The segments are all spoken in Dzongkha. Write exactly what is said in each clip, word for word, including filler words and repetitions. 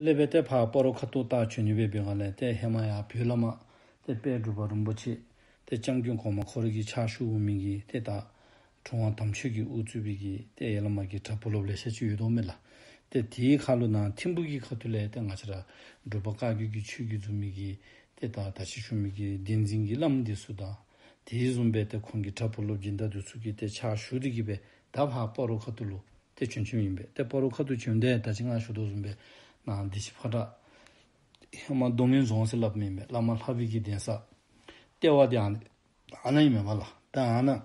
ལས་སྦེ་ཏེ་ཕར་སྤ་རོ་ཁ་ཐུག་ད་བྱོན་ནི་སྦེ་འབད་སྒང་ལས་ཏེ་ཧེ་མ་ཡར་བོད་ལས་མར་ཏེ་དཔལ་འབྲུག་པ་རིན་པོ་ཆེ་ཏེ་སྐྱབས་མགོན་གོང་མ་ཁོ་རའི་གི་ཕྱག་ཞུ་འོང་མི་གི་ཏེ་ད་དྲུང་པ་དམ་ཆོས་ཀྱིས་དབུ་གཙོས་པའི་གི་ཏེ་ཡར་ལས་མར་གྱི་གྲྭ་བུ་སློབ་ལེ་ཤ་ཅིག་ཡོད་དོ་མས་ལགས། ཏེ་དེའི་ཁར་ལུ་ནཱ་ཐིམ་ཕུག་གི་ཁ་ཐུག་ལས་ཏེ་ང་བཅས་ར་འབྲུག་པ་བཀའ་བརྒྱུད་ཀྱི་ཆོས་བརྒྱུད་འཛིན་མི་གི་ཏེ་ད་ད་ཅི་ཞུ་མི་གི་གདན་འཛིན་གྱི་བླམ་འདི་ཚུ་དང་དེ་བཟུམ་སྦེ་ཏེ་ཁོང་གི་གྲྭ་བུ་སློབ་སྦྱིན་བདག་འདི་ཚུ་གིས་ཏེ་ཕྱག་ཞུ་སྟེ་གི་སྦེ་ད་ཕར་སྤ་རོ་ཁ་ཐུག་ལུ་ཏེ་བྱོན་བྱོནམ་ཨིན་པས། ཏེ་སྤ་རོ་ཁ་ཐུག་བྱོནམ་ད་ད་ཅི་ང་ཞུ་དོ་བཟུམ་སྦེ་ནཱ་བདེ་ཆེན་ཕོ་བྲང་ཧེ་མ་རྡོ་སྔོན་རྫོང་ཟེར་སླབ་མི་ཨིན་པས། བླ་མ་ལྷ་པའི་གི་གདན་ས་ལྟེ་བ་འདི་ཨ་ནཱ་ཨ་ནཱ་ཨིན་མས་པ་ལགས། ད་ཨ་ནཱ་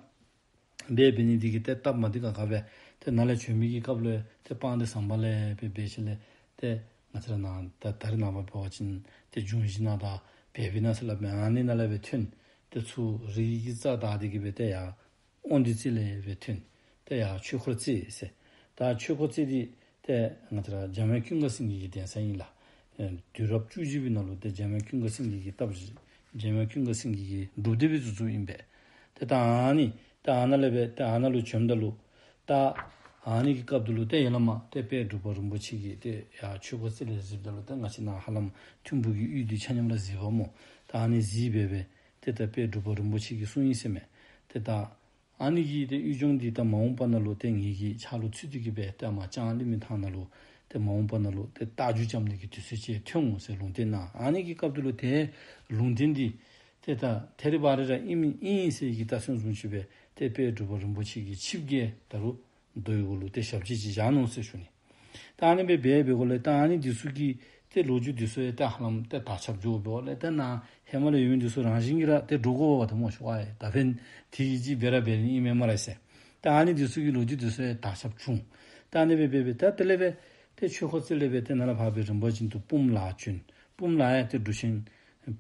འབད་འབད་ནི་འདི་གིས་ཏེ་སྟབས་མ་བདེ་ཁག་ཁ་སྦེ་ཏེ་ནཱ་ལས་བྱོན་མི་གི་སྐབས་ལུ་ཏེ་སྤང་སྡེ་ཟམ་པ་ལས་སྦེ་འབད་ཞིནམ་ལས་ཏེ་ང་བཅས་ར་ནཱ་ད་ད་རེས་ནངས་པ་འབད་བ་ཅིན་ཏེ་འབྱུང་བཞི་ན་དང་བལ་བི་ན་ཟེར་སླབ་མི་ཨ་ནི་ནང་ལས་སྦེ་ཐོན། ཏེ་ཚུར་རི་གི་རྩ་བདའ་སྟེ་གི་སྦེ་ཏེ་ཡར་དབང་འདུས་རྩེ་ལས་སྦེ་ཐོན། ཏེ་ཡར་ཆོས་འཁོར་རྩེ་ཟེར། ད་ཆོས་འཁོར་རྩེ་འདི་ཏེ་ང་བཅས་ར་འཇམ་དབྱངས་ཀུན་དགའ་སེང་གེ་གི་གདན་ས་ཨིན་ལགས། ཨེ་དུས་རབས་བཅུ་བཞི་པའི་ནང་ལུ་ཏེ་འཇམ་དབྱངས་ཀུན་དགའ་སེང་གེ་གིས་བཏབ་ཅི། འཇམ་དབྱངས་ཀུན་དགའ་སེང་གེ་གིས་སྒྲུབ་སྡེ་སྦེ་བཙུགས་བཙུགསཔ་ཨིན་པས། ཏེ་ད་ཨ་ནི་ད་ཨ་ནཱ་ལས་སྦེ་ཏེ་ཨ་ནཱ་ལུ་བྱོནམ་ད་ལུ་ད་ཨ་ནི་གི་སྐབས་དེ་ལུ་ཏེ་ཡར་ལས་མར་ཏེ་དཔལ་འབྲུག་པ་རིན་པོ་ཆེ་གིས་ཏེ་ཡར་ཆོས་འཁོར་རྩེ་ལས་གཟིགསཔ་ད་ལུ་ཏེ་ང་བཅས་ནཱ་ཧ་ལམ་ཐིམ་ཕུག་གི་གཡུས་འདི་ཆ་མཉམ་ར་གཟིགས་པས་སྨོ། ད་ཨ་ནི་གཟིགས་སྦེ་སྦེ་ཏེ་ད་དཔལ་འབྲུག་པ་རིན་པོ་ཆེ་གིས་གསུངས་ཡི་ཟེར་མས། ཏེ་ད་ཨ་ནི་གི་ཏེ་གཡུས་ལྗོངས་འདི་ད་མ་འོངས་པ་ནང་ལུ་ཏེ་ངེ་གི་ཕྱག་ལུ་ཚུད་དེ་གི་སྦེ་ཏེ་མར་ལྕང་གླིང་མི་ཐང་ནང་ལུ་ཏེ་མ་འོངས་པ་ནང་ལུ་ཏེ་རྟ་རྒྱུག་རྐྱབ་ནི་གི་དུས་ཚོད་ཅིག་ཐོན་འོང་ཟེར་ལུང་བསྟན་གནང་། ཨ་ནི་གི་སྐབས་དེ་ལུ་ཏེ་ལུང་བསྟན་འདི་ཏེ་ད་ཐད་རི་བ་རི་ར་ཨིན་མི་ཨིན་ཟེར་གྱི་རྟགས་མཚན་བཟུམ་ཅིག་སྦེ་ཏེ་དཔལ་འབྲུག་པ་རིན་པོ་ཆེ་གི་ཆིབས་རྒྱས་ད་རུང་རྡོའི་གུ་ལུ་ཏེ་ཞབས་རྗེས་ཅིག་བཞག་ནུག་ཟེར་ཞུ་ནི། ད་ཨ་ནི་སྦེ་འབད་འབད་དགོ་ལས་ད་ཨ་ནི་འདི་ཚུ་གི་ཏེ་ལོ་རྒྱུས་འདི་ཚུ་ཡང་ཏེ་ཧ་ལམ་ཏེ་དར་ཁྱབ་འགྱོ་འབདཝ་ལས་ཏེ་ནཱ་ཧེ་མ་ལས་ཡོད་མི་འདི་ཚུ་རང་བཞིན་གྱིས་ར་ཏེ་འགྲོ་དགོ་པས་ཏེ་སྨོ་ཤོ་ཨ་ཡེ། ད་ཕན་དེ་གི་ཅིག་འབད་ར་འབད་ནི་ཨིན་མས་སྨ་རེ་ཟེར། ད་ཨ་ནི་འདི་ཚུ་གི་ལོ་རྒྱུས་འདི་ཚུ་ཡང་དར་ཁྱབ་བྱུང་། ད་ཨ་ནི་སྦེ་འབད་འབད་ད་དེ་ལས་སྦེ་ཏེ་ཆོས་འཁོར་རྩེ་ལས་སྦེ་ཏེ་ནཱ་ལས་ཕར་སྦེ་རིམ་པ་བཞིན་དུ་སྤུངས་ལ་བྱོན། སྤུངས་ལ་ཡང་ཏེ་འབྲུག་ཆེན་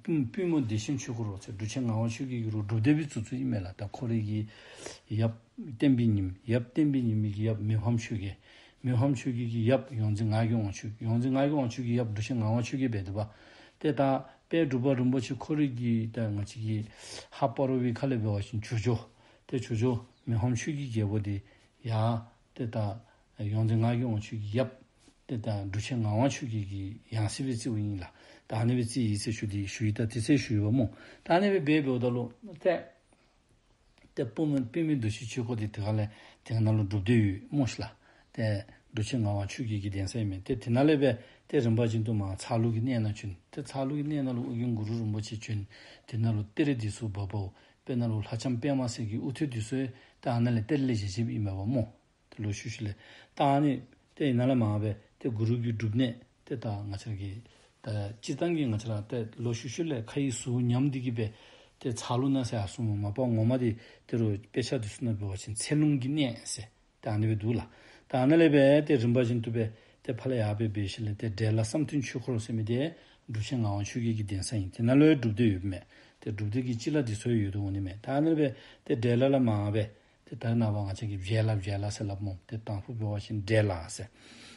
པུས་པུས་མོ་བདེ་ཆེན་ཆོས་འཁོར་ཟེར་འབྲུག་ཆེན་ངག་དབང་ཆོས་རྒྱལ་གྱིས་རུང་སྒྲུབ་སྡེ་སྦེ་བཙུགས་བཙུགསཔ་ཨིན་མས་ལགས། ད་ཁོ་རའི་གི་ཡབ་བསྟན་པའི་ཉི་མ་ཡབ་བསྟན་པའི་ཉི་མའི་གི་ཡབ་མི་ཕམ་ཆོས་རྒྱལ། མི་ཕམ་ཆོས་རྒྱལ་གྱི་ཡབ་ཡོངས་འཛིན་ངག་གི་དབང་ཕྱུག། ཡོངས་འཛིན་ངག་གི་དབང་ཕྱུག་གི་ཡབ་འབྲུག་ཆེན་ངག་དབང་ཆོས་རྒྱལ་འབད་དེ་འབད། ཏེ་ད་དཔལ་འབྲུག་པ་རིན་པོ་ཆེ་ཁོ་རའི་གི་ད་ང་བཅས་ཀྱི་ཧཱ་སྤ་རོ་པའི་ཁ་ལས་འབད་བ་ཅིན་ཇོ་ཇོ། ཏེ་ཇོ་ཇོ་མི་ཕམ་ཆོས་ཀྱི་རྒྱལ་པོ་འདི་ཡང་ཏེ་ད་ཡོངས་འཛིན་ངག་གི་དབང་ཕྱུག་གི་ཡབ་ཏེ་ད་འབྲུག་ཆེན་ངག་དབང་ཆོས་རྒྱལ་གྱི་ཡང་སྲིད་སྦེ་བརྩིཝ་ཨིན་ལགས། ད་ཨ་ནི་སྦེ་བརྩི་ཡི་ཟེར་ཞུ་སྟེ་ཞུ་ཡི། ད་དེ་ཚེ་ཞུ་ཡི་པ་སྨོ། ད་ཨ་ནི་སྦེ་འབད་འབདཝ་ད་ལུ་ཏེ་ཏེ་པུས་མོ་པུས་མོ་བདེ་ཆེན་ཆོས་འཁོར་འདི་དེ་ཁ་ལས་དེ་ནང་ལུ་སྒྲུབ་སྡེ་ཡོད་སྨོ་ཤིག་ལགས། ཏེ་འབྲུག་ཆེན་ངག་དབང་ཆོས་རྒྱལ་གྱི་གདན་ས་ཨིན་མས། ཏེ་དེ་ནང་ལས་སྦེ་ཏེ་རིམ་པ་བཞིན་དུ་མར་ཚ་ལུ་གི་གནས་ནང་བྱོན། ཏེ་ཚ་ལུ་གི་གནས་ནང་ལུ་ཨོ་རྒྱན་གུ་རུ་རིན་པོ་ཆེ་བྱོན། དེ་ནང་ལུ་གཏེར་འདི་ཚུ་བབས་བབས། དཔེར་ན་ལུ་ལྷ་ལྕམ་པདྨ་གསལ་གྱི་དབུ་ཐོད་འདི་ཚུ་ཡང་ད་ཨ་ནཱ་ལས་གཏེར་ལས་བཞེས་བཞེསཔ་ཨིན་མས་པ་སྨོ། ཏེ་ལོག་ཤུལ་ཤུལ་ལས་ད་ཨ་ནི་ཏེ་ཨ་ནཱ་ལས་མར་སྦེ་ཏེ་གུ་རུ་གི་སྒྲུབ་གནས་ཏེ་ད་ང་བཅས་ཀྱི་ད་སྤྱིར་བཏང་གི་ང་བཅས་ར་ཏེ་ལོག་ཤུལ་ཤུལ་ལས་ཁ་ཡི་ཟུར་ཉམས་ཏེ་གི་སྦེ་ཏེ་ཚ་ལུ་ནང་ཟེར་ཡར་སོང་མས། མ་པ་ངོ་མ་འདི་ཏེ་རུང་དཔེ་ཆ་འདི་ཚུ་ནང་འབད་བ་ཅིན་ཚེ་ལུང་གི་གནས་ཟེར་ཏེ་ཨ་ནི་སྦེ་འདུག་ལགས། ད་ཨ་ནཱ་ལས་སྦེ་ཏེ་རིམ་པ་བཞིན་དུ་སྦེ་ཏེ་ཕར་ལས་ཡར་སྦེ་འབད་ཞིནམ་ལས་ཏེ་འབྲས་ལ་བསམ་གཏན་ཆོས་འཁོར་ཟེར་མི་འདི་འབྲུག་ཆེན་ངག་དབང་ཆོས་རྒྱལ་གྱི་གདན་ས་ཨིན། དེ་ནང་ལུ་ཡང་སྒྲུབ་སྡེ་ཡོདཔ་མས། ཏེ་སྒྲུབ་སྡེ་གི་སྤྱི་བླ་འདི་ཚུ་ཡང་ཡོད་དོ་འོང་ནི་མས། ད་ཨ་ནི་སྦེ་ཏེ་འབྲས་ལ་ལས་མར་སྦེ་ཏེ་ད་ནངས་པ་ང་བཅས་ཀྱིས་བྱེ་ལ་བྱེ་ལ་ཟེར་སླབ་སྨོ། ཏེ་དང་ཕུ་འབད་བ་ཅིན་འབྲས་ལ་ཟེར།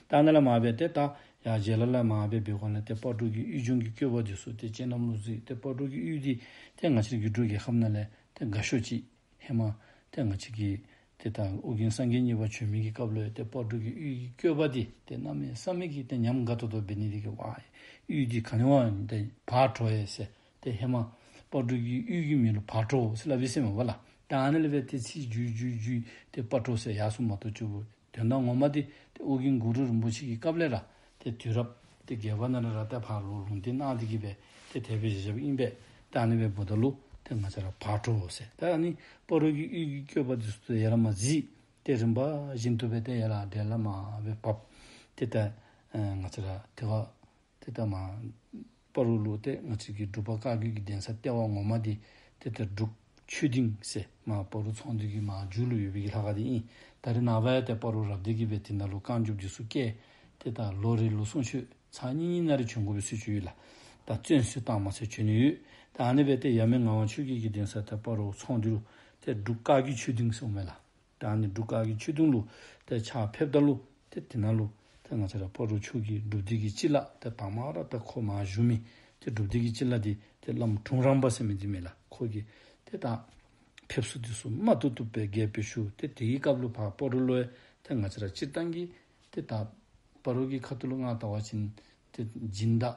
ད་ཨ་ནཱ་ལས་མར་སྦེ་ཏེ་ད་ཡར་བྱེ་ལ་ལས་མར་སྦེ་འབད་སྒང་ལས་ཏེ་སྤ་རོ་གི་གཡུས་ལྗོངས་ཀྱི་བཀོད་པ་འདི་ཚུ་ཏེ་སྤྱན་ལམ་ལུ་གཟིགས། ཏེ་སྤ་རོ་གི་གཡུས་འདི་ཏེ་ང་བཅས་རའི་འགྲོ་རྒྱལ་ཁབ་ནང་ལས་ཏེ་དགའ་ཤོས་ཅིག། ཧེ་མ་ཏེ་ང་བཅས་ཀྱི་ཏེ་ད་ཨོ་རྒྱན་སངས་རྒྱས་གཉིས་པ་བྱོན་མི་གི་སྐབས་ལུ་ཏེ་སྤ་རོ་གི་གཡུས་ཀྱི་བཀོད་པ་འདི་ཏེ་གནམ་མེད་ས་མེད་ཀྱི་ཏེ་ཉམས་དགའ་ཏོག་ཏོ་འབད་ནི་འདི་གིས་ཝའི་གཡུས་འདི་ག་ནི་བ་ཏེ་བག་དྲོ་ཡི་ཟེར། ཏེ་ཧེ་མ་སྤ་རོ་གི་གཡུས་ཀྱི་མིང་ལུ་བག་དྲོ་ཟེར་སླབ་ཨིན་ཟེར་མས་པ་ལགས། ད་ཨ་ནི་ལས་སྦེ་ཏེ་ཚིག་བརྗོད་བརྗོད་བརྗོད་ཏེ་སྤ་དྲོ་ཟེར་ཡར་སོང་མ་གཏོགས་ཅིག་དོན་དག་ངོ་མ་འདི་ཏེ་ཨོ་རྒྱན་གུ་རུ་རིན་པོ་ཆེ་གི་སྐབས་ལས་ར་ཏེ་དུས་རབས་ཏེ་བརྒྱད་པ་ནང་ལས་ར་ཏེ་ཕར་ལུ་ལུང་བསྟན་གནང་སྟེ་གི་སྦེ་ཏེ་དེ་སྦེ་བཞག་བཞགཔ་ཨིན་པས། ད་ཨ་ནི་སྦེ་འབདཝ་ད་ལུ་ཏེ་ང་བཅས་ར་བག་དྲོ་ཟེར། ད་ཨ་ནི་སྤ་རོ་གི་གཡུས་ཀྱི་བཀོད་པ་འདི་ཚུ་ཏེ་ཡར་ལས་མར་གཟིགས། ཏེ་རིམ་པ་བཞིན་དུ་སྦེ་ཏེ་ཡར་ལས་འབྲས་ལ་མར་སྦེ་བབས། ཏེ་ད་ཨེ་ང་བཅས་ར་ཏེ་བ་ཏེ་ད་མར་སྤ་རོ་ལུ་ཏེ་ང་བཅས་ཀྱི་འབྲུག་པ་བཀའ་བརྒྱུད་ཀྱི་གདན་ས་ལྟེ་བ་ངོ་མ་འདི་ཏེ་ད་འབྲུག་ཆོས་སྡིངས་ཟེར་མར་སྤ་རོ་ཚོང་འདུས་ཀྱི་མར་མཇུག་ལུ་ཡོད་པའི་གི་ལྷ་ཁང་འདི་ཨིན། ད་རེས་ནངས་པ་ཡང་ཏེ་སྤ་རོ་རབ་སྡེ་གིས་སྦེ་དེ་ནང་ལུ་བསྐང་འཇུག་འདི་ཚུ་བཀལ། ཏེ་ད་ལོ་རེ་ལུ་གསུང་ཆོག་ཚར་གཉིས་གཉིས་ནང་རེ་བྱོན་དགོ་པའི་སྲོལ་ཅིག་ཡོད་ལགས། ད་བཙོན་སྲོལ་བཏང་མ་ཚད་བྱོན་ནི་ཡོད། ད་ཨ་ནི་སྦེ་ཏེ་ཡབ་མེས་ངག་དབང་ཆོས་རྒྱལ་གྱི་གདན་ས་ཏེ་སྤ་རོ་ཚོང་འདུས་ལུ་ཏེ་འབྲུག་བཀའ་བརྒྱུད་ཆོས་སྡིངས་ཟེར་འོང་མས་ལགས། ད་ཨ་ནི་འབྲུག་བཀའ་བརྒྱུད་ཆོས་སྡིངས་ལུ་ཏེ་ཕྱག་ཕེབས་ད་ལུ་ཏེ་དེ་ནང་ལུ་ཏེ་ང་བཅས་ར་སྤ་རོ་ཕྱོགས་ཀྱི་སྒྲུབ་སྡེ་གི་སྤྱི་བླ་ཏེ་དང་པ་ར་ཏེ་ཁོ་མར་བཞུགས་མི་ཏེ་སྒྲུབ་སྡེ་གི་སྤྱི་བླ་འདི་ཏེ་བླམ་དྲུང་རམས་པ་ཟེར་མི་འདི་མས་ལགས། ཁོ་གིས་ཏེ་ད་ཕེབས་བསུ་འདི་ཚུ་མ་བཏུབ་བཏུབ་སྦེ་རྒྱས་སྦེ་ཞུ། ཏེ་དེའི་སྐབས་ལུ་ཕར་སྤ་རོ་ལུ་ཡང་ཏེ་ང་བཅས་ར་སྤྱིར་བཏང་གི་ཏེ་ད་སྤ་རོ་གི་ཁ་ཐུག་ལུ་ང་བལྟ་བ་ཅིན་ ཏེ་སྦྱིན་བདག་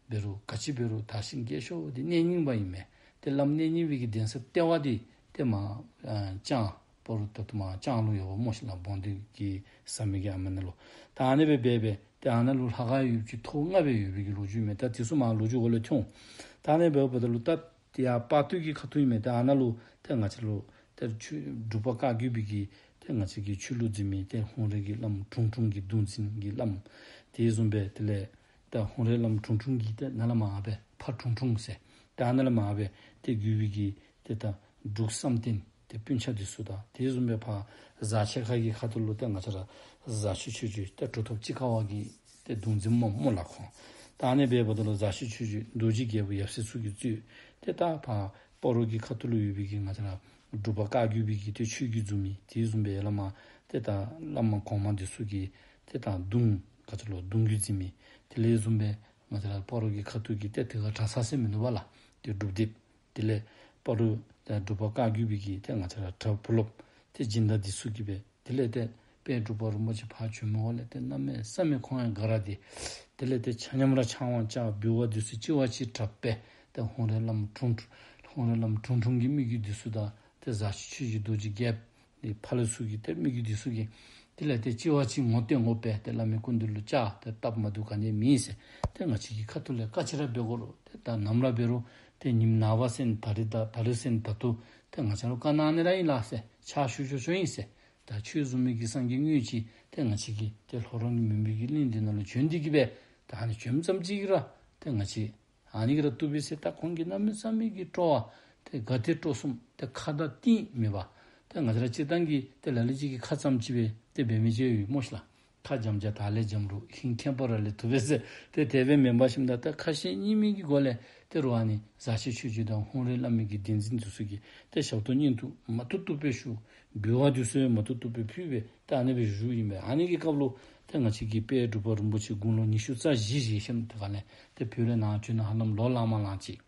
འབད་རུང་ག་ཅི་འབད་རུང་དར་ཞིང་རྒྱས་ཤོག་འདི་གནས་རྙིང་པ་ཨིན་མས། ཏེ་བླམ་གནས་རྙིང་པའི་གི་གདན་ས་ལྟེ་བ་འདི་ཏེ་མར་ཨ་ལྕང་སྤ་རོ་ད་ལྟོ་མར་ལྕང་ལུ་ཡོདཔ་སྨོ་ཤིག་ལགས། བོང་སྡེ་གི་ཟ་མི་གི་ཨ་མ་ནཱ་ལུ། ད་ཨ་ནི་སྦེ་འབད་སྦེ་ཏེ་ཨ་ནཱ་ལུ་ལྷ་ཁང་ཡོདཔ་ཅིག་ཐོག་ལྔ་སྦེ་ཡོད་པའི་གི་ལོ་རྒྱུས་མས། ད་དེ་ཚུ་མར་ལོ་རྒྱུས་འོག་ལས་ཐོན། ད་ཨ་ནི་འབདཝ་ད་ལུ་ད་ཏེ་ཡར་སྤ་སྟོད་ཀྱི་ཁ་ཐུག་ཨིན་མས། ཏེ་ཨ་ནཱ་ལུ་ཏེ་ང་བཅས་ལུ་ཏེ་ཆོས་འབྲུག་པ་བཀའ་བརྒྱུད་པའི་གི་ཏེ་ང་བཅས་ཀྱི་ཆོས་ལུགས་འཛིན་མི་ཏེ་ཧཱུྃ་རལ་གྱི་བླམ་དྲུང་དྲུང་གི་གདུང་འཛིན་གྱི་བླམ། དེ་བཟུམ་སྦེ་དེ་ལས་ད་ཧཱུྃ་རལ་བླམ་དྲུང་དྲུང་གི་ཏེ་ནཱ་ལས་མར་སྦེ་ཕ་དྲུང་དྲུང་ཟེར། ཏེ་ཨ་ནཱ་ལས་མར་སྦེ་ཏེ་བརྒྱུད་པའི་གི་ཏེ་ད་འབྲུག་བསམ་གཏན་ཏེ་སྤུན་ཆ་འདི་ཚུ་དང་དེ་བཟུམ་སྦེ་ཕར་གཟར་ཆེན་ཁ་གི་ཁ་ཐུག་ལུ་ཏེ་ང་བཅས་ར་གཟར་ཆེན་ཆོས་རྗེ་ཏེ་གྲུབ་ཐོབ་སྤྱིལ་དཀར་བ་གི་ཏེ་གདུང་འཛིན་སྨོ་སྨོ་ལགས་ཁོང་། ད་ཨ་ནི་སྦེ་འབདཝ་ད་ལུ་གཟར་ཆེན་ཆོས་རྗེ་རྡོ་རྗེ་རྒྱལ་པོ་ཡབ་སྲས་ཚུ་གིས་གཙོས་ཏེ་ད་ཕར་སྤ་རོ་གི་ཁ་ཐུག་ལུ་ཡོད་པའི་གི་ང་བཅས་ར་འབྲུག་པ་བཀའ་བརྒྱུད་པའི་གི་ཏེ་ཆོས་བརྒྱུད་འཛིན་མི་དེ་བཟུམ་སྦེ་ཡར་ལས་མར་ཏེ་ད་བླ་མ་གོང་མ་འདི་ཚུ་གི་ཏེ་ད་གདུང་ག་ཅི་ལོ་གདུང་བརྒྱུད་འཛིན་མི་དེ་ལས་བཟུམ་སྦེ་ང་བཅས་ར་སྤ་རོ་གི་ཁ་ཐུག་གི་ཏེ་དེ་ཁར་གྲྭ་ཚང་ཟེར་མིན་འདུག་པ་ལགས། ཏེ་སྒྲུབ་སྡེ། དེ་ལས་སྤ་རོ་ད་འབྲུག་པ་བཀའ་བརྒྱུད་པའི་གི་ཏེ་ང་བཅས་ར་གྲྭ་བུ་སློབ་ཏེ་སྦྱིན་བདག་འདི་ཚུ་གིས་སྦེ་དེ་ལས་ཏེ་དཔལ་འབྲུག་པ་རིན་པོ་ཆེ་ཕར་བྱོནམ་འོག་ལས་ཏེ་གནམ་མེད་ས་མེད་ཁོང་ཡང་དགའ་ར་སྟེ། དེ་ལས་ཏེ་ཆ་མཉམ་ར་ཕྱག་དབང་བཅར་འབུལ་བ་འདི་ཚུ་གཅིག་བ་གཅིག་དྲག་སྦེ་ཏེ་ཧཱུྃ་རལ་བླམ་དྲུང་ཧཱུྃ་རལ་བླམ་དྲུང་དྲུང་གི་མི་བརྒྱུད་འདི་ཚུ་དང་ཏེ་གཟར་ཆེན་ཆོས་རྗེ་རྡོ་རྗེ་རྒྱལཔོ་ཏེ་ཕ་ལུ་ཚུ་གི་ཏེ་མི་བརྒྱུད་འདི་ཚུ་གིས་དེ་ལས་ཏེ་གཅིག་བ་གཅིག་ངོ་བསྟོད་ངོ་སྤེལ་ཏེ་བླ་མའི་སྐུ་མདུན་ལུ་བཅར་ཏེ་སྟབས་མ་བདེཝ་ག་ནི་མེད་ཟེར། ཏེ་ང་བཅས་ཀྱི་ཁ་ཐུག་ལས་ག་ཅི་ར་འབད་དགོ་རུང་ཏེ་ད་ནམ་ར་འབད་རུང་ཏེ་ཉིནམ་ནངས་པ་ཟེར་ད་རིས་ད་ད་རིས་ཟེར་ད་ལྟོ་ཏེ་ང་བཅས་ལུ་བཀའ་གནང་ནི་ར་ཨིན་ལགས་ཟེར། ཕྱག་ཞུ་ཆོག་ཆོག་ཨིན་ཟེར། ད་ཁྱོད་བཟུམ་མའི་གི་སངས་རྒྱས་དངོས་ཅིག་ཏེ་ང་བཅས་ཀྱི་ཏེ་ལྷོ་རོང་གི་མུན་པའི་གི་གླིང་འདི་ནང་ལུ་བྱོན་ཏེ་གིས་སྦེ་ད་ཨ་ནི་བྱོནམ་ཙམ་ཅིག་གིས་ར་ཏེ་ང་བཅས་ཨ་ནི་གིས་ར་བཏུབ་པས་ཟེར། ད་ཁོང་གིས་གནམ་མེད་ས་མེད་ཀྱི་སྤྲོ་བ་ཏེ་དགའ་བདེ་སྤྲོ་གསུམ་ཏེ་ཁ་དང་གཏིང་མེད་པར་ཏེ་ང་བཅས་ར་སྤྱིར་བཏང་གི་ཏེ་ལ་ལུ་ཅིག་གིས་ཁ་ཙམ་ཅིག་སྦེ་ཏེ་འབད་མི་ཅིག་ཡོད་སྨོ་ཤིག་ལགས། ཁ་འཇམ་བྱ་དར་ལས་འཇམ་རུང་ཧིང་ཁེངས་པ་ར་ལས་ཐུབ་པས་ཟེར། ཏེ་དེ་སྦེ་མེན་པར་ཞིནམ་ད་ཏེ་ཁ་ཞེ་གཉིས་མེད་ཀྱི་སྒོ་ལས་ཏེ་རུང་ཨ་ནི་གཟར་ཆེན་ཆོས་རྗེ་དང་ཧཱུྃ་རལ་བླ་མའི་གི་གདུང་འཛིན་འདི་ཚུ་གིས་ཏེ་ཞབས་ཏོག་བསྙེན་བཀུར་མ་བཏུབ་བཏུབ་སྦེ་ཞུ། འབུལ་བ་འདི་ཚུ་ཡང་མ་བཏུབ་བཏུབ་སྦེ་ཕུལ་སྦེ་ཏེ་ཨ་ནི་སྦེ་བཞུགས་ཨིན་པས། ཨ་ནི་གི་སྐབས་ལུ་ཏེ་ང་བཅས་ཀྱི་དཔལ་འབྲུག་པ་རིན་པོ་ཆེ་དགུང་ལོ་ཉི་ཤུ་རྩ་བཞི་བཞེས་ཞིནམ་དེ་ཁ་ལས་ཏེ་བོད་ལས་ནཱ་བྱོན་ནི་ཧ་ལམ་ལོ་ལང་མ་ལང་ཅིག་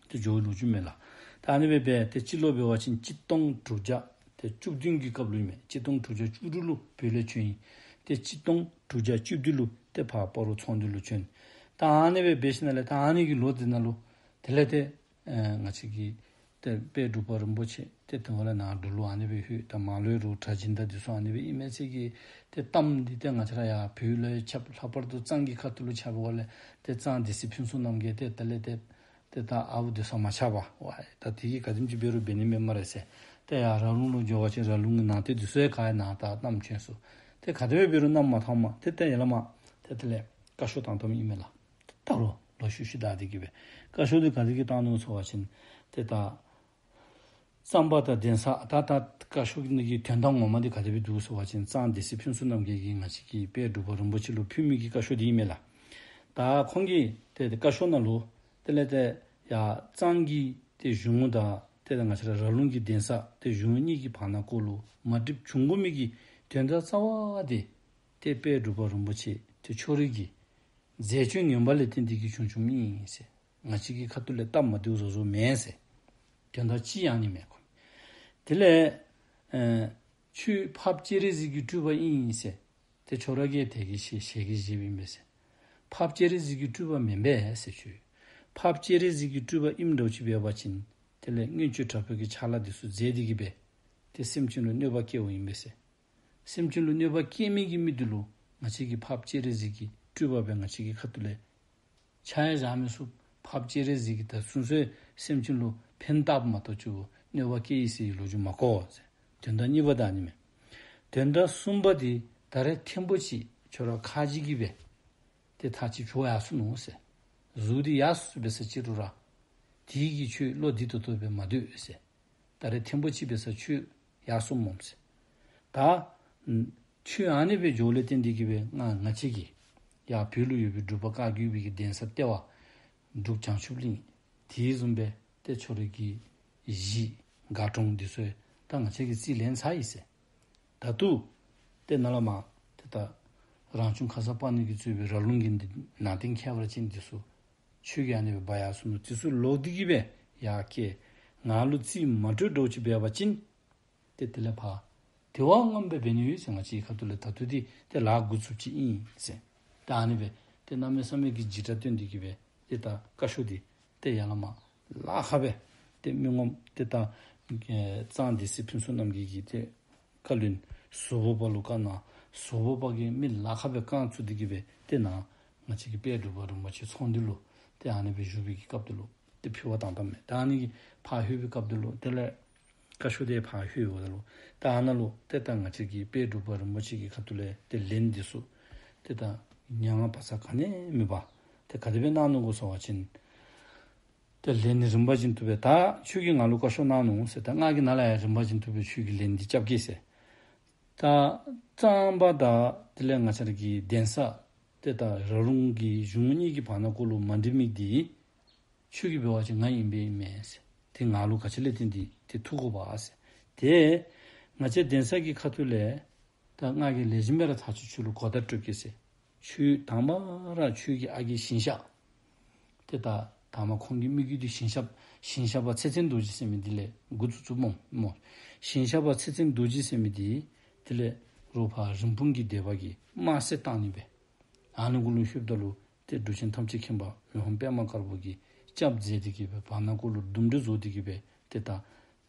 ཏེ་འགྱོ་བའི་ལོ་རྒྱུས་མས་ལགས། ད་ཨ་ནི་སྦེ་འབད་ཏེ་སྤྱི་ལོ་འབད་བ་ཅིན་གཅིག་སྟོང་དྲུག་བརྒྱ་ཏེ་བཅུ་བདུན་གྱི་སྐབས་ལུ་ཨིན་མས། གཅིག་སྟོང་དྲུག་བརྒྱ་བཅུ་དྲུག་ལུ་བོད་ལས་བྱོན་ཡི། ཏེ་གཅིག་སྟོང་དྲུག་བརྒྱ་བཅུ་བདུན་ལུ་ཏེ་ཕར་སྤ་རོ་ཚོང་འདུས་ལུ་བྱོན། ད་ཨ་ནི་སྦེ་འབད་ཞིནམ་ལས་ད་ཨ་ནི་གི་ལོ་འདི་ནང་ལུ་དེ་ལས་ཏེ་ཨེ་ང་བཅས་ཀྱི་ཏེ་དཔལ་འབྲུག་པ་རིན་པོ་ཆེ་ཏེ་དེ་བ་ལས་ནཱ་འབྲུག་ལུ་ཨ་ནི་སྦེ་ལྷོད། ད་མར་ལུ་རུང་གྲྭ་སྦྱིན་བདག་འདི་ཚུ་ཨ་ནི་སྦེ་ཨིན་མས་ཟེར་གྱི་ཏེ་གཏམ་འདི་ཏེ་ང་བཅས་ར་ཡར་བོད་ལུ་ཁྱབ། ལྷག་པར་དུ་གཙང་གི་ཁ་ཐུག་ལུ་ཁྱབ་པ་ལས་ཏེ་གཙང་སྡེ་སྲིད་ཕུན་ཚོགས་རྣམ་རྒྱལ་ཏེ་དེ་ལས་ཏེ་ཏེ་ད་ཨ་བུ་འདི་ཚུ་མ་ཆགས་པར་ཝའི་ད་དེ་གིས་ག་དེམ་ཅིག་འབད་རུང་འབད་ནི་མེད་སྨ་རེ་ཟེར། ཏེ་ཡར་ར་ལུང་ལུ་འགྱོ་བ་ཅིན་ར་ལུང་གི་ནང་རྟེན་འདི་ཚུ་ཡང་ག་ཡང་ནཱ་ད་བསྣམས་བྱོན་སོང་། ཏེ་ག་དེ་སྦེ་འབད་རུང་བསྣམས་མ་ཐངས་མ་ཏེ་ཏེ་ཡར་ལས་མར་ཏེ་དེ་ལས་བཀའ་ཤོག་བཏང་བཏངམ་ཨིན་མས་ལགས། ད་རུང་ལོག་ཤུལ་ཤུལ་བདའ་སྟེ་གིས་སྦེ་བཀའ་ཤོག་འདི་ག་དེ་གིས་བཏང་ནུག་ཟེར་བ་ཅིན་ཏེ་ད་གཙང་པ་དང་གདན་ས་ད་ད་བཀའ་ཤོག་འདི་གི་དོན་དག་ངོ་མ་འདི་ག་དེ་སྦེ་འདུག་ཟེར་བ་ཅིན་གཙང་སྡེ་སྲིད་ཕུན་ཚོགས་རྣམ་རྒྱལ་གྱིས་ང་བཅས་ཀྱི་དཔལ་འབྲུག་པ་རིན་པོ་ཆེ་ལུ་ཕུལ་མི་གི་བཀའ་ཤོག་འདི་ཨིན་མས་ལགས། ད་ཁོང་གིས་ཏེ་ཏེ་བཀའ་ཤོག་ནང་ལུ་དེ་ལས་ཏེ་ཡར་གཙང་གི་ཏེ་གཞུང་དང་ཏེ་ད་ང་བཅས་ར་ར་ལུང་གི་གདན་ས་ཏེ་གཞུང་གཉིས་ཀྱི་བར་ན་སྐོར་ལུ་མ་འགྲིགཔ་བྱུང་དགོ་མི་གི་དོན་དག་རྩ་བ་འདི་ཏེ་དཔལ་འབྲུག་པ་རིན་པོ་ཆེ་ཏེ་ཁྱོད་རའི་གི་མཛད་སྤྱོད་ངན་པ་ལས་བརྟེན་ཏེ་གིས་བྱུང་བྱུངམ་ཨིན་ཟེར། ང་བཅས་ཀྱི་ཁ་ཐུག་ལས་སྟབས་མ་བདེཝ་བཟོ་བཟོཝ་མེན་ཟེར། དོན་དག་ཅི་ཡང་ནི་མེད་ཁོ། དེ་ལས་ཨེ་ཁྱོད་འཕགས་པ་སྤྱན་རས་གཟིགས་ཀྱི་སྤྲུལ་པ་ཨིན་ཟེར། ཏེ་ཁྱོད་ར་གིས་དེ་གི་ཞལ་ཞལ་གྱིས་བཞེསཔ་ཨིན་པས་ཟེར། འཕགས་པ་སྤྱན་རས་གཟིགས་ཀྱི་སྤྲུལ་པ་མེན་པས་ཟེར། ཁྱོད་འཕགས་པ་སྤྱན་རས་གཟིགས་ཀྱི་སྤྲུལ་པ་ཨིནམ་འདྲཝ་ཅིག་འབད་བ་ཅིན་དེ་ལས་མངོན་སྤྱོད་དྲག་པོའི་གི་ཕྱག་ལཱ་འདི་ཚུ་མཛད་དེ་གིས་སྦེ་ཏེ་སེམས་ཅན་ལུ་གནོད་པ་བསྐྱལཝ་ཨིན་པས་ཟེར། སེམས་ཅན་ལུ་གནོད་པ་བསྐྱལ་མི་གི་མི་འདི་ལུ་ང་བཅས་ཀྱིས་འཕགས་པ་སྤྱན་རས་གཟིགས་ཀྱི་སྤྲུལ་པ་སྦེ་ང་བཅས་ཀྱི་ཁ་ཐུག་ལས་ཆ་ཡང་བཞག་མི་ཚུགས། འཕགས་པ་སྤྱན་རས་གཟིགས་ཀྱིས་ད་སོ་སོའི་སེམས་ཅན་ལུ་ཕན་བཏགསཔ་མ་གཏོགས་ཅིག་གནོད་པ་བསྐྱལ་ཡི་ཟེར་བའི་ལོ་རྒྱུས་མ་གོ་ཟེར། དོན་དག་གཉིས་པ་ད་ཨ་ནི་མས། དོན་དག་གསུམ་པ་འདི་ད་རེས་ཐེངས་པོ་ཅིག་ཁྱོད་ར་ཁ་ཅིག་གིས་སྦེ་ཏེ་ཐག་ཅིག་བཅད་ཡར་སོ་ནུག་ཟེར། གཟུགས་འདི་ཡར་སོ་སོ་འབད་ས་ཅིག་རུང་ར་དེ་གིས་ཁྱོད་བློ་བདེ་ཏོག་ཏོ་སྦེ་མ་སྡོད་ཟེར། ད་རེས་ཐེངས་པོ་ཅིག་འབད་ས་ཁྱོད་ཡར་སོངམ་སྨོ་ཟེར། ད་ཁྱོད་ཨ་ནི་སྦེ་འགྱོཝ་ལས་བརྟེན་ཏེ་གིས་སྦེ་ང་ང་བཅས་ཀྱིས་ཡར་བོད་ལུ་ཡོད་པའི་འབྲུག་པ་བཀའ་བརྒྱུད་པའི་གི་གདན་ས་ལྟེ་བ་འབྲུག་བྱང་ཆུབ་གླིང་དེ་བཟུམ་སྦེ་ཏེ་ཁྱོད་རའི་གི་གཞི་དགའ་གྲོང་འདི་ཚུ་ད་ང་བཅས་ཀྱིས་རྩིས་ལེན་ཚར་ཡི་ཟེར། ད་ལྟོ་ཏེ་ནཱ་ལས་མར་ཏེ་ད་རང་བྱུང་ཁ་སར་པ་ཎི་གིས་གཙོས་པའི་ར་ལུང་གི་འདི་ནང་རྟེན་ཁྱད་པར་ཅན་འདི་ཚུ་ཁྱོད་ཀྱིས་ཨ་ནི་སྦེ་འབག་ཡར་སོ་ནུག། དེ་ཚུ་ལོག་སྟེ་གིས་སྦེ་ཡར་བསྐྱལ། ང་ལུ་རྩིས་མ་སྤྲོད་འདྲཝ་ཅིག་འབད་བ་ཅིན་ཏེ་དེ་ལས་ཕར་དེ་བ་ངན་པ་འབད་ནི་ཡོད་ཟེར། ང་བཅས་ཁ་ཐུག་ལས་ད་ལྟོ་འདི་ཏེ་ལཱ་འགོ་བཙུགསཔ་ཅིག་ཨིན་ཟེར། ད་ཨ་ནི་སྦེ་ ཏེ་གནམ་མེད་ས་མེད་ཀྱི་འཇིགས་སྐྲག་སྟོན་ཏེ་གི་སྦེ་ཏེ་ད་བཀའ་ཤོག་འདི་ཏེ་ཡར་ལས་མར་ལཱ་ཁག་སྦེ་ཏེ་མི་ངོམ་ཏེ་ད་ཨེ་གཙང་སྡེ་སྲིད་ཕུན་ཚོགས་རྣམ་རྒྱལ་གྱི་ཏེ་བཀའ་བློན་ཟུར་པ་པ་ལུ་བཀའ་གནང་། ཟུར་པ་པ་གིས་མི་ལཱ་ཁག་སྦེ་རྐང་བཙུགས་ཏེ་གི་སྦེ་ཏེ་ནཱ་ང་བཅས་ཀྱི་དཔལ་འབྲུག་པ་རིན་པོ་ཆེ་ཚོགས་འདུ་ལུ་ཏེ་ཨ་ནི་སྦེ་བཞུགས་པའི་གི་སྐབས་དེ་ལུ་ཏེ་ཕུལ་བ་བཏང་བཏངམ་མས། ད་ཨ་ནི་གི་ཕར་ལྷོད་པའི་སྐབས་དེ་ལུ་དེ་ལས་བཀའ་ཤོག་དེ་ཕར་ལྷོད་འོངམ་ད་ལུ་ད་ཨ་ནཱ་ལུ་ཏེ་ད་ང་བཅས་ཀྱི་དཔལ་འབྲུག་པ་རིན་པོ་ཆེ་གི་ཁ་ཐུག་ལས་ཏེ་ལན་འདི་ཚུ་ཏེ་ད་མྱ་ངན་བག་ཚ་ག་ནི་མེད་པར་ཏེ་ག་དེ་སྦེ་གནང་ནུག་གོ་ཟེར་བ་ཅིན། ཏེ་ལན་ནི་རིམ་པ་བཞིན་དུ་སྦེ་ད་ཁྱོད་ཀྱིས་ང་ལུ་བཀའ་ཤོག་གནང་ནུག་ཟེར། ད་ང་གིས་ནཱ་ལས་ཡང་རིམ་པ་བཞིན་དུ་སྦེ་ཁྱོད་ཀྱི་ལན་འདི་རྐྱབ་གེ་ཟེར། ད་གཙང་པ་དང་དེ་ལས་ང་བཅས་ར་གི་གདན་ས་ཏེ་ད་ར་ལུང་གི་གཞུང་གཉིས་ཀྱི་བར་ན་གུ་ལུ་མ་འགྲིག་མི་འདི་ཁྱོད་ཀྱིས་འབད་བ་ཅིན་ང་ཨིན་པས་ཨིན་མས་ཟེར། ཏེ་ང་ལུ་ག་ཅི་ལས་བརྟེན་ཏེ་ཏེ་ཐུག་དགོ་པ་ཟེར། ཏེ་ང་བཅས་གདན་ས་གི་ཁ་ཐུག་ལས་ད་ང་གིས་ལེགས་ཤོམ་སྦེ་ར་ཐག་ཆོད་ཁྱོད་ལུ་གོ་བརྡ་སྤྲོད་གེ་ཟེར། ཁྱོད་དང་པ་ར་ཁྱོད་ཀྱི་ཨ་རྒས་ཞིང་གཤེགས་ཏེ་ད་དང་པ་ཁོང་གི་མི་རྒྱུད་འདི་ཞིང་གཤེགས་ཞིང་གཤེགས་པ་ཚེ་བརྟན་རྡོ་རྗེ་ཟེར་མི་འདི་ལས་འགོ་བཙུགས་བཙུགསཔ་སྨོ། ཞིང་གཤེགས་པ་ཚེ་བརྟན་རྡོ་རྗེ་ཟེར་མི་འདི་དེ་ལས་རོགས་ཕར་རིན་སྤུངས་ཀྱི་སྡེ་པ་གིས་དམར་བསད་བཏང་ནི་སྦེ། ཨ་ནི་གུ་ལུ་ལྷོདཔ་ད་ལུ་ཏེ་འབྲུག་ཆེན་ཐམས་ཅད་མཁྱེན་པ་མི་ཕམ་པདྨ་དཀར་པོ་གིས་སྐྱབས་མཛད་དེ་གི་སྦེ་བར་ན་གུ་ལུ་འདུམ་འགྲིག་བཟོ་སྟེ་གི་སྦེ་ཏེ་ད་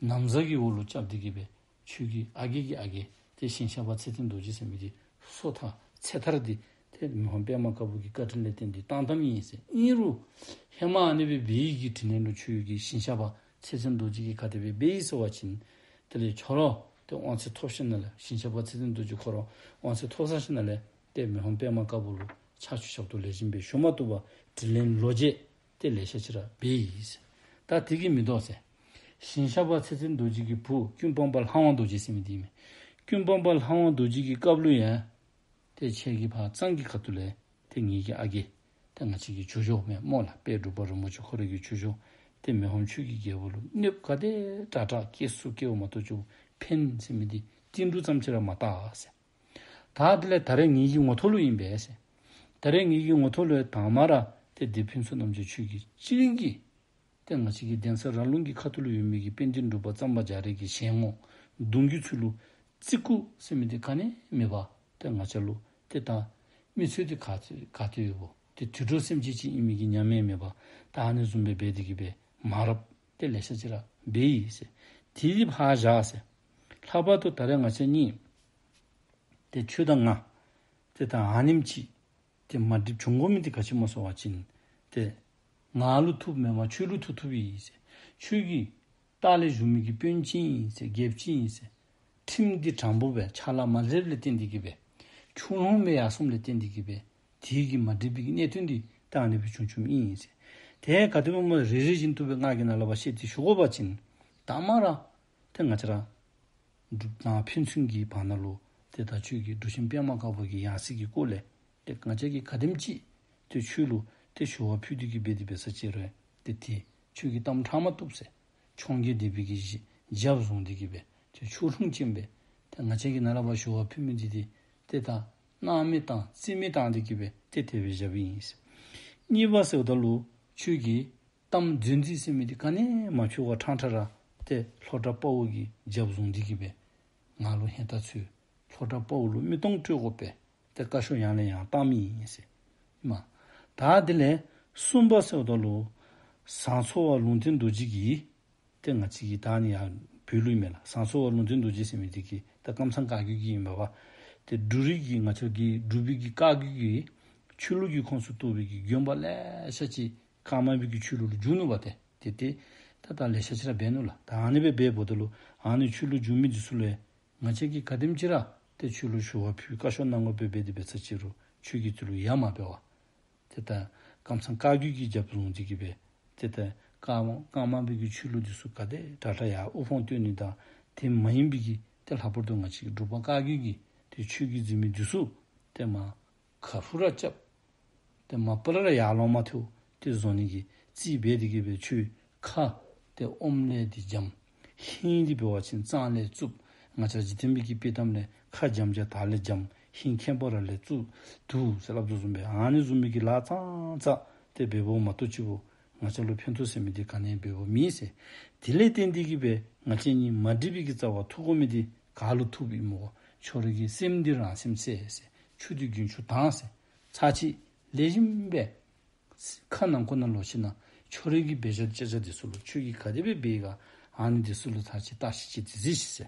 ན་བཟའ་གི་འོག་ལུ་རྐྱབ་སྟེ་གི་སྦེ་ཁྱོད་ཀྱི་ཨ་རྒས་ཀྱི་ཨ་རྒས་ཏེ་ཞིང་གཤེགས་པ་ཚེ་བརྟན་རྡོ་རྗེ་ཟེར་མི་འདི་སོ་ཐར་ཚེ་ཐར་འདི་ཏེ་མི་ཕམ་པདྨ་དཀར་པོ་གི་བཀའ་དྲིན་ལས་བརྟེན་ཏེ་བཏང་བཏངམ་ཨིན་ཟེར། ཨིན་རུང་ཧེ་མ་ཨ་ནི་སྦེ་འབད་ཡི་གི་དྲིན་ལན་ལུ་ཁྱོད་ཀྱི་ཞིང་གཤེགས་པ་ཚེ་བརྟན་རྡོ་རྗེ་གིས་ག་དེ་སྦེ་འབད་ཡི་ཟེར་བ་ཅིན་དེ་ལས་ཁྱོད་ར་ཏེ་དབང་ཚད་ཐོབ་ཞིནམ་ལས་ཞིང་གཤེགས་པ་ཚེ་བརྟན་རྡོ་རྗེ་ཁོ་ར་དབང་ཚད་ཐོབ་ཚར་ཞིནམ་ལས་ཏེ་མི་ཕམ་པདྨ་དཀར་པོ་ལུ་ཕྱག་ཕྱི་ཞབས་ཏོག་ལེགས་ཤོམ་སྦེ་ཞུ་མ་བཏུབ་པར་དྲིན་ལན་ལོག་འཇལ་ཏེ་ལེ་ཤ་ཅིག་ར་འབད་ཡི་ཟེར། ད་དེ་གིས་མི་དོ་ཟེར། ཞིང་གཤེགས་པ་ཚེ་བརྟན་རྡོ་རྗེ་གི་བུ་ཀུན་སྤངས་པ་ལྷ་དབང་རྡོ་རྗེ་ཟེར་མི་འདི་ཨིན་མས། ཀུན་སྤངས་པ་ལྷ་དབང་རྡོ་རྗེ་གི་སྐབས་ལུ་ཡང་ཏེ་ཁྱེད་ཀྱི་ཕར་གཙང་གི་ཁ་ཐུག་ལས་ཏེ་ངེ་གི་ཨ་རྒས་ཏེ་ང་བཅས་ཀྱི་ཇོ་ཇོ་མས་སྨོ་ལགས། དཔལ་འབྲུག་པ་རིན་པོ་ཆེ་ཁོ་རའི་གི་ཇོ་ཇོ་ཏེ་མི་ཕམ་ཆོས་ཀྱི་རྒྱལ་པོ་ལུ་གནོདཔ་ག་དེ་དྲག་དྲག་བཀལ་ཚུགས་བཀལཝ་མ་གཏོགས་ཅིག་ཕན་ཟེར་མི་འདི་ཏིལ་འབྲུ་ཙམ་ཅིག་ར་མ་བཏགས་ཟེར། ད་དེ་ལས་ད་རེས་ངེ་གི་ངོ་ཐོག་ལུ་ཨིན་པས་ཟེར། ད་རེས་ངེ་གི་ངོ་ཐོག་ལུ་དང་པ་ར་ཏེ་སྡེ་ཕུན་ཚོགས་རྣམ་རྒྱལ་ཁྱོད་ཀྱིས་སྤྱིར་གྱིས་ཏེ་ང་བཅས་ཀྱི་གདན་ས་ར་ལུང་གི་ཁ་ཐུག་ལུ་ཡོད་མི་གི་དཔལ་ལྡན་འབྲུག་པ་གཙང་པ་རྒྱ་རས་ཀྱི་ཞལ་ངོ་གདུང་བརྒྱུད་ཚུ་ལུ་བརྩི་བཀུར་ཟེར་མི་འདི་ག་ནི་མེད་པར་ཏེ་ང་བཅས་ལུ་ཏེ་ད་མི་ཚུ་འདི་ག་ཏེ་ག་ཏེ་ཡོདཔ་འོ་ཏེ་དུད་འགྲོ་སེམས་ཅན་ཅིག་ཨིན་མི་གི་ཉམས་ཡང་མེད་པར་ད་ཨ་ནི་བཟུམ་སྦེ་འབད་དེ་གི་སྦེ་མ་རབས་ཏེ་ལེ་ཤ་ཅིག་ར་འབད་ཡི་ཟེར། དེ་འདི་ཕར་བཞག་ཟེར། ལྷག་པར་དུ་ད་རེས་ང་བཅས་གཉིས་ཏེ་ཁྱོད་དང་ང་ཏེ་ད་ཨ་ནེམ་ཅིག་ཏེ་མ་འགྲིགཔ་བྱུང་དགོ་མི་འདི་ག་ཅི་སྨོ་ཟེར་བ་ཅིན་ཏེ་ང་ལུ་ཐུགཔ་མེན་པར་ཁྱོད་ལུ་ཐུག་ཐུགཔ་ཨིན་ཟེར། ཁྱོད་ཀྱིས་ལྟག་ལས་བཞུགས་མི་གི་དཔོན་ཅིག་ཨིན་ཟེར་རྒྱལཔོ་ཅིག་ཨིན་ཟེར། ཁྲིམས་འདི་དྲང་པོ་སྦེ་ཕྱག་ལཱ་མ་ལེགསཔ་ལས་བརྟེན་ཏེ་གི་སྦེ་ཁྱོད་ལོང་མེད་ཡར་སོངམ་ལས་བརྟེན་ཏེ་གི་སྦེ་དེ་གིས་མ་འགྲིག་པའི་གི་གནད་དོན་འདི་ད་ཨ་ནི་སྦེ་བྱུང་བྱུངམ་ཨིན་ཟེར། ཏེ་ག་དེ་སྦེ་སྨོ་རེ་རེ་བཞིན་དུ་སྦེ་ང་གིས་ནཱ་ལས་ཕར་བཤད་དེ་ཞུ་དགོ་པ་ཅིན་དང་པ་ར་ཏེ་ང་བཅས་ར་འབྲུག་ནང་ཕན་ཚུན་གྱི་བར་ན་ལུ་ཏེ་ད་ཁྱོད་ཀྱིས་འབྲུག་ཆེན་པདྨ་དཀར་པོ་གི་ཡང་སྲིད་ཀྱི་སྐོར་ལས་ཏེ་ང་བཅས་ཀྱིས་ག་དེམ་ཅིག་ཏེ་ཁྱོད་ལུ་ཏེ་ཞུ་བ་ཕུལ་ཏེ་གི་སྦེ་དེ་སྦེ་ས་ཅིག་རུང་ཏེ་ཏེ་ཁྱོད་ཀྱིས་གཏམ་དྲང་མ་བཏུབ་ཟེར། འཕྱོངས་རྒྱས་སྡེ་པའི་གི་རྒྱབ་བཟུང་སྟེ་གི་སྦེ་ཏེ་ཕྱོགས་ལྷུང་ཅན་སྦེ་ཏེ་ང་བཅས་ཀྱིས་ནཱ་ལས་ཕར་ཞུ་བ་ཕུལ་མི་འདི་ཏེ་ཏེ་ད་སྣང་མེད་བཏང་རྩིས་མེད་བཏང་སྟེ་གི་སྦེ་ཏེ་དེ་སྦེ་བཞགཔ་ཨིན་ཟེར། གཉིས་པ་ཟེརཝ་ད་ལུ་ཁྱོད་ཀྱིས་གཏམ་རྫུན་རྫུན་ཟེར་མི་འདི་ག་ནི་མ་ཕྱོགས་པར་ཕྲང་ཕྲང་ར་ཏེ་ལྷོ་བྲག་དཔའ་བོ་གི་རྒྱབ་བཟུང་སྟེ་གི་སྦེ་ང་ལུ་ཧེ་ད་ཚུ་ལྷོ་བྲག་དཔའ་བོ་ལུ་མི་སྟོང་སྤྲོད་དགོ་པས། ཏེ་བཀའ་ཤོག་ཡང་ལས་ཡང་བཏང་མི་ཨིན་ཟེར། མ་ད་དེ་ལས་གསུམ་པ་ཟེརཝ་ད་ལུ་ཟངས་མཚོ་བ་ལུང་བསྟན་རྡོ་རྗེ་གིས་ཏེ་ང་བཅས་ཀྱི་ད་ནི་ཡར་བོད་ལུ་ཨིན་མས་ལགས། ཟངས་མཚོ་བ་ལུང་བསྟན་རྡོ་རྗེ་ཟེར་མི་འདི་གིས་ད་ཀམ་ཚང་བཀའ་བརྒྱུད་ཀྱི་ཨིན་པས་པ། ཏེ་འབྲུག་རིགས་ཀྱི་ང་བཅས་ཀྱི་འབྲུག་པའི་གི་བཀའ་བརྒྱུད་ཀྱི་ཆོས་ལུགས་ཀྱི་ཁོངས་སུ་གཏོགས་པའི་གི་དགོན་པ་ལེ་ཤ་ཅིག་ཀརྨ་པའི་གི་ཆོས་ལུགས་ལུ་བསྒྱུར་ནུག་པ། ཏེ་ཏེ་ཏེ་ད་ད་ལེ་ཤ་ཅིག་ར་འབད་ནུག་ལགས། ད་ཨ་ནི་སྦེ་འབདཝ་ད་ལུ་ཨ་ནི་ཆོས་ལུགས་བསྒྱུར་མི་འདི་ཚུ་ལུ་ང་བཅས་ཀྱིས་ག་དེམ་ཅིག་ར་ཏེ་ཁྱོད་ལུ་ཞུ་བ་ཕུལ་བཀའ་ཤོག་གནང་དགོ་པས་འབད་དེ་འབད་ས་ཅིག་རུང་ཁྱོད་ཀྱིས་དེ་ལུ་ཡ་མ་འབད་བར་ཏེ་ད་ཀམ་ཚང་བཀའ་བརྒྱུད་ཀྱི་རྒྱབ་བཟུང་སྟེ་གི་སྦེ་ཏེ་ད་ཀརྨ་ཀརྨ་པའི་གི་ཆོས་ལུགས་འདི་ཚུ་ག་དེ་དྲག་དྲག་ཡར་དབུ་འཕང་བསྟོད་ནི་དང་དེ་མ་ཡིན་པའི་གི་ཏེ་ལྷག་པར་དུ་ང་བཅས་ཀྱི་འབྲུག་པ་བཀའ་བརྒྱུད་ཀྱི་ཏེ་ཆོས་ཀྱི་འཛིན་མི་འདི་ཚུ་ཏེ་མ་ཁ་ཕུ་ར་རྐྱབ། ཏེ་མ་པ་ལས་ར་ཡར་ལོང་མ་ཐུབ་ཏེ་བཟོ་ནི་གི་རྩིས་འབད་དེ་གི་སྦེ་ཁྱོད་ཁ་ཏེ་ཨོམ་ལས་འདི་འཇམ། ཧིང་འདི་འབད་བ་ཅིན་གཙང་ལས་རྩུབ། ང་བཅས་འཇིག་རྟེན་པའི་གི་དཔེ་གཏམ་ལས་ཁ་འཇམ་རྒྱ་དར་ལས་འཇམ། ཧིང་ཁེངས་པ་ར་ལས་རྩུབ་འདུག་ཟེར་སླབ་དོ་བཟུམ་སྦེ་ཨ་ནི་བཟུམ་མའི་གི་ལཱ་ཙང་ཙང་ཏེ་འབདཝ་མ་གཏོགས་ཅིག་པོ་ང་བཅས་ལུ་ཕན་ཐོགས་ཟེར་མི་འདི་ག་ནི་འབདཝ་མེད་ཟེར། དེ་ལས་བརྟེན་ཏེ་གི་སྦེ་ང་བཅས་གཉིས་མ་འགྲིག་པའི་གི་རྩ་བ་ཐུག་དགོ་མི་འདི་ག་ལུ་ཐུགཔ་ཨིན་སྨོ། ཁྱོད་ར་གི་སེམས་འདི་རང་སེམས་གསལ་ཟེར། ཆུ་འདི་རྒྱུན་ཆུ་དྭངས་ཟེར། ཚར་གཅིག་ ལེགས་ཤོམ་སྦེ་ཁ་ནང་ཁོག་ནང་ལོག་ཞིནམ་ལས་ཁྱོད་རའི་གི་འབད་བཞག་བྱ་བྱ་འདི་ཚུ་ལུ་ཁྱོད་ཀྱིས་ག་དེ་སྦེ་འབད་ག་ཨ་ནི་འདི་ཚུ་ལུ་ཐག་ཅིག་བརྟག་ཞིབ་ཅིག་འབད་གཟིགས་ཤིག་ཟེར།